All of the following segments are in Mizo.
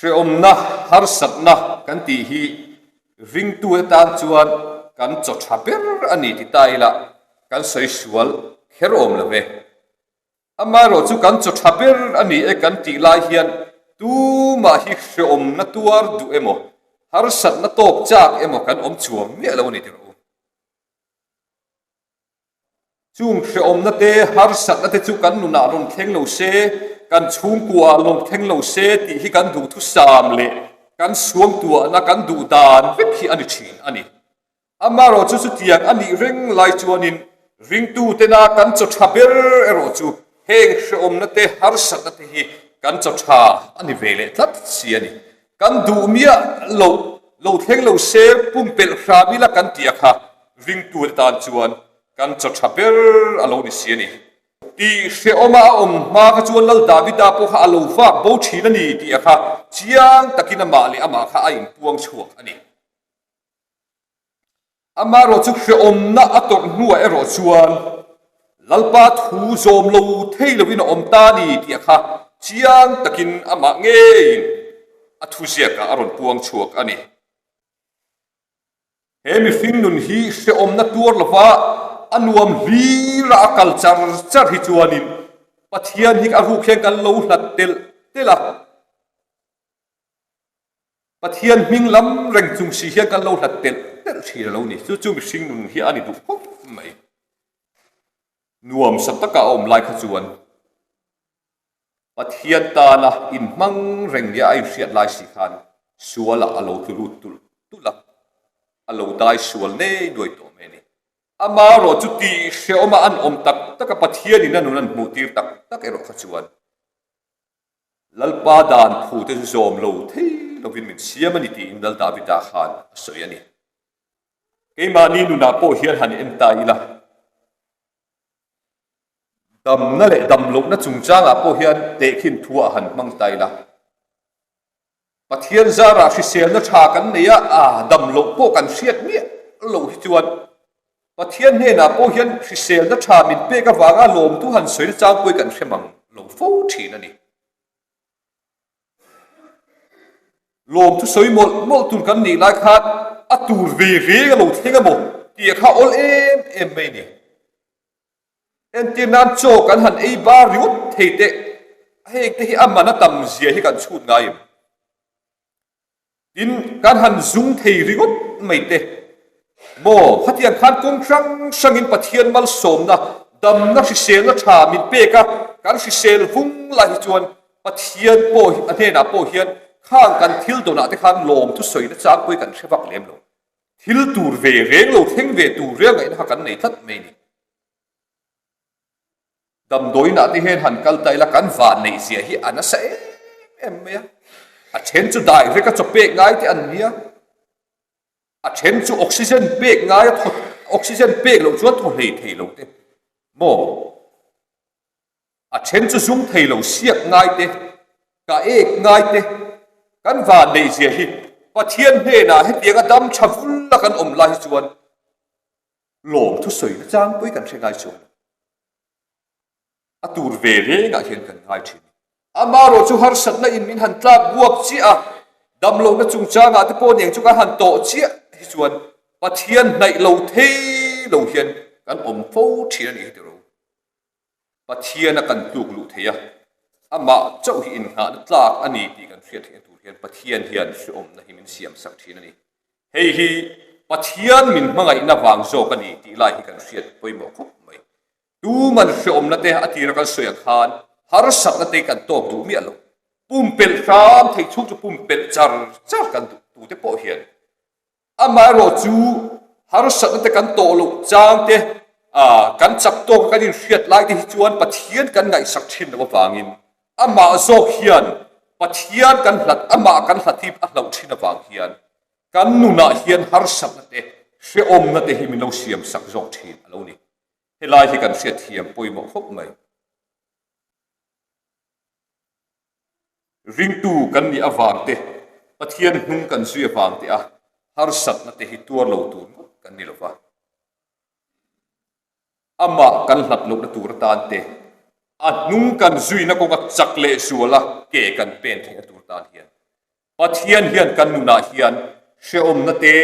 Hreawmna, harsatna kan tih hi ringtute tan chuan kan chaw tha ber a ni ti ta ila kan sawi sual kher awm lo ve. Amaherawh chu kan chaw tha ber a ni e kan tih lai hian tumah hi hreawmna tuar duh emaw, harsatna tawk chak emaw kan awm chuang miah lo a ni tih rawh u. Chung hreawmna te, harsatna te chu kan nunah rawn thleng lo se, kan chhungkuaah rawn thleng lo se tih hi kan duhthusam leh kan suangtuahna, kan duh dan vek hi a ni thin a ni. Amaherawh chu chutiang a nih reng lai chuanin ringtutena kan chaw tha ber erawh chu heng hreawmna te, harsatna te hi kan chaw tha a ni ve leh tlat si a ni. Kan duh miah loh, lo thleng lo se pumpelh hram ila kan tih a kha ringtute tan chuan kan chaw tha ber a lo ni si a ni. Tih hrehawma a awm hma kha chuan Lal Davida pawh kha a lo vak bo thin a ni tih a kha chiang takin amah leh amah kha a inpuang chhuak a ni. Amaherawh chu hrehawmna a tawrh hnuah erawh chuan Lalpa thu zawm lo thei loin a awm ta ni tih a kha chiang takin amah ngeiin a thuziakah a rawn puang chhuak a ni. He mihring nun hi hrehawmna tuar lova a nuam hlira a kal char char hi chuanin Pathian hi a ruk hian kan lo hlat telh telh a. Pathian hming lam reng chung si hian kan lo hlat telh telh thin a lo ni. Chu chu mihring nun hi a ni duh khawp mai. Nuam sa taka a awm lai kha chuan Pathian tana inhmang reng nia a inhriat lai si khan sualah a lo tlu lut tulh tulh a, a lo dai sual nei nuai tawh mai a ni. Amaherawh chu tih hrehawma an awm tak taka Pathianin a nun an hmuh tir tak tak erawh kha chuan Lalpa dan phute chu zawm lo thei lovin min siam a ni tiin Lal Davida khan a sawi a ni. Keimahni nunah pawh hian han en ta ila, damna leh dam lohna chungchangah pawh hian tehkhin thuah han hmang ta ila, Pathian zarah hriselna tha kan nei a, a dam loh pawh kan hriat miah loh hi chuan Pathian hnenah pawh hian hriselna tha min pek avanga lawmtu han sawi na chang pawh hi kan hre mang lo fo thin a ni. Lawmthu sawi mawlh mawlh tur kan nih lai khan a tur ve reng a lo thleng emaw tih kha awl em em mai a ni. Entir nan chaw kan han ei bar ringawt thei teh, heng te hi a man a tam zia hi kan chhut ngai em? Tin, kan han zung thei ringawt mai te maw? Khatiang khan kawng hrang hrangin Pathian malsawmna, damna hriselna tha min pek a, kan hrisel vung lai hi chuan Pathian pawh a hnenah pawh hian khang kan thil dawnah te khan lawmthu sawina chang pawh hi kan hre vak lem lo. Thil tur ve reng lo thleng ve tur reng ngaihna kha kan nei tlat mai a ni. Damdawiinah te hian han kal ta ila kan van neih zia hi a nasa em em mai a, a then chu direct a chaw pek ngai te an nia, a then chu oxygen pek ngai a thaw oxygen pek loh chuan thaw hlei thei lo te maw, a then chu zum thei lo siak ngai te, ka ek ngai te kan van neih zia hi Pathian hnenah hetianga dam tha vul a kan awm lai hi chuan Lawm thusawi na chang pawh hi kan hre ngai chuang lo. A tur ve rengah hian kan ngai thin. Amaherawh chu harsatna in min han tlak buak chiah a, damlohna chungchangah te pawh niang chu kan han tawh chiah hi chuan Pathian hnaih lo thei lo hian kan awm fo thin a nih hi tiro. Pathian a kan tluk luh thei a, amah chauh hi inngahna tlak a ni tih kan hriat theihna tur hian Pathian hian hrehawmna hi min siam sak thin a ni. Hei hi Pathian min hmangaihna vang zawk a ni tih lai hi kan hriat pawimawh khawp mai. Tuman hrehawmna te a tira kan sawi ang khan harsatna te kan tawk duh miah lo. Pumpelh hram thei chhung chu pumpelh char char kan duh tute pawh hian amaherawh chu harsatna te kan tawh loh chang te kan chak tawk a kan inhriat lai te hi chuan Pathian kan ngaihsak thin loh avangin amah zawk hian Pathian kan hlat amah kan hlat hi a hlauh thin avang hian Kan nunah hian harsatna te, hrehawmna te hi min lo siam sak zawk thin a lo ni. Helai hi kan hriatthiam pawimawh khawp mai. Ringtu kan nih avang te, Pathian hnung kan zui avang te a harsatna te hi tuar lo tur ngawt kan ni lova. Amah kan hlat lohna tur atan te, a hnung kan zuina kawnga chak leh zuala ke kan pen theihna tur tan hian. Pathian hian kan nunah hian hrehawmna te,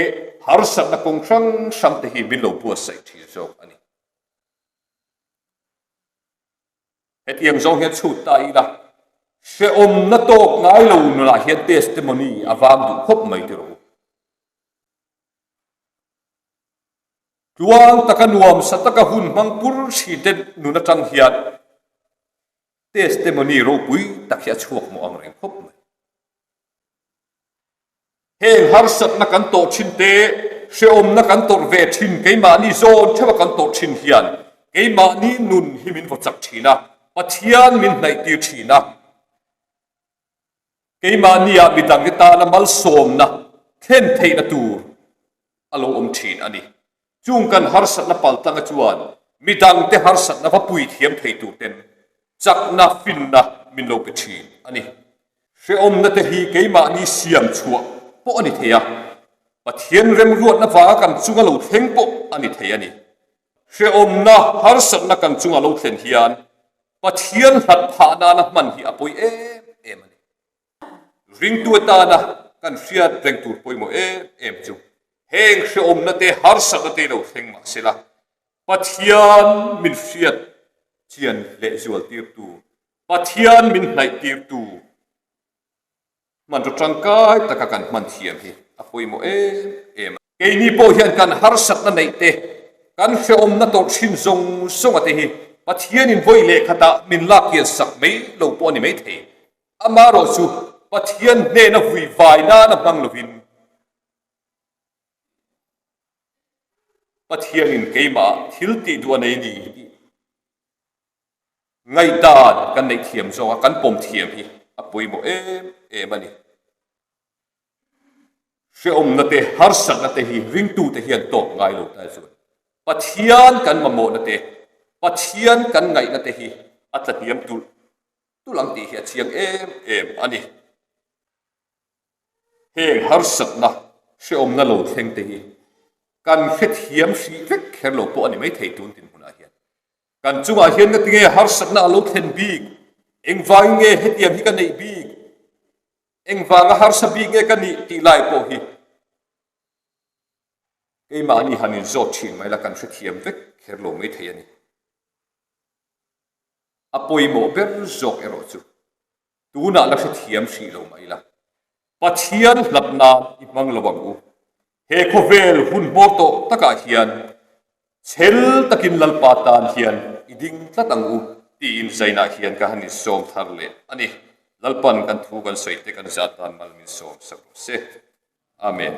harsatna kawng hrang hrang te hi min lo buatsaih thin zawk a ni. Hetiang zawng hian chhut ta ila, hrehawmna tawk ngai lo nunah hian testimony a vang duh khawp mai tiraw u. Tluang taka nuamsa taka hun hmang pur thin te nun atang hian testimony ropui tak hi a chhuak mawh ang reng khawp mai. Heng harsatna kan tawh thin te, hrehawmna kan tawrh ve thin keimahni zawn theuha kan tawrh thin hian keimahni nun hi min vaw chak thin a, Pathian min hnaih tir thin a. Keimahniah midangte tana malsawmna thlen theihna tur a lo awm thin a ni. Chung kan harsatna paltlanga chuan midangte harsatna va pui thiam thei tur ten chakna finna min lo pe thin a ni. Hrehawmna te hi keimahni siam chhuah pawh a ni thei a, Pathian remruatna vanga kan chunga lo thleng pawh a ni thei a ni. Hrehawmna harsatna kan chunga lo thlen hian Pathian hlat phah nana hman hi a pawi em em a ni. Ringtu atana kan hriat reng tur pawimawh em em chu heng hrehawmna te harsatna te lo thleng mah se la, Pathian min hriat chian leh zual tirtu, Pathian min hnaih tirtu Hmanraw tangkai taka kan hman thiam hi a pawimawh em em a. Keini pawh hian kan harsatna neih te, kan hrehawmna tawrh thin zawng zawnga te hi Pathianin vawi leh khatah min lak kian sak mai lo pawh a ni maithei. Amaherawh chu Pathian hnena vui vai nana hmang lovin Pathianin keimah thil tih duh a nei ni tih Ngaihdan kan neih thiam zawnga kan pawm thiam hi a pawimawh em em a ni. Hrehawmna te, harsatna te hi ringtute hian tawk ngai lo ta chuan Pathian kan mamawhna te, Pathian kan ngaihna te hi a tla hniam tulh tulh ang tih hi a chiang em em a ni. Heng harsatna, hrehawmna lo thleng te hi kan hrethiam hrih vek kher lo pawh a ni maithei tun dinhmunah hian. Kan chungah hian nga tinge harsatna a lo thlen bik? Engvangin nge hetiang hi ka neih bik? Engvanga harsa bik nge ka nih tih lai pawh hi keimahni han inzawt thin mai la kan hrethiam vek kher lo mai thei a ni. A pawimawh ber zawk erawh chu Tunah la hrethiam hrih lo mah ila, Pathian hlat nan i hmang lo ang u. He khawvel hun hmawr tawh takah hian chhel takin Lalpa tan hian i ding tlat ang u tiin zainah hian ka han insawm thar leh a ni. Lalpan kan thu kan sawi te kan zat tan mal min sawm sak rawh se. Amen.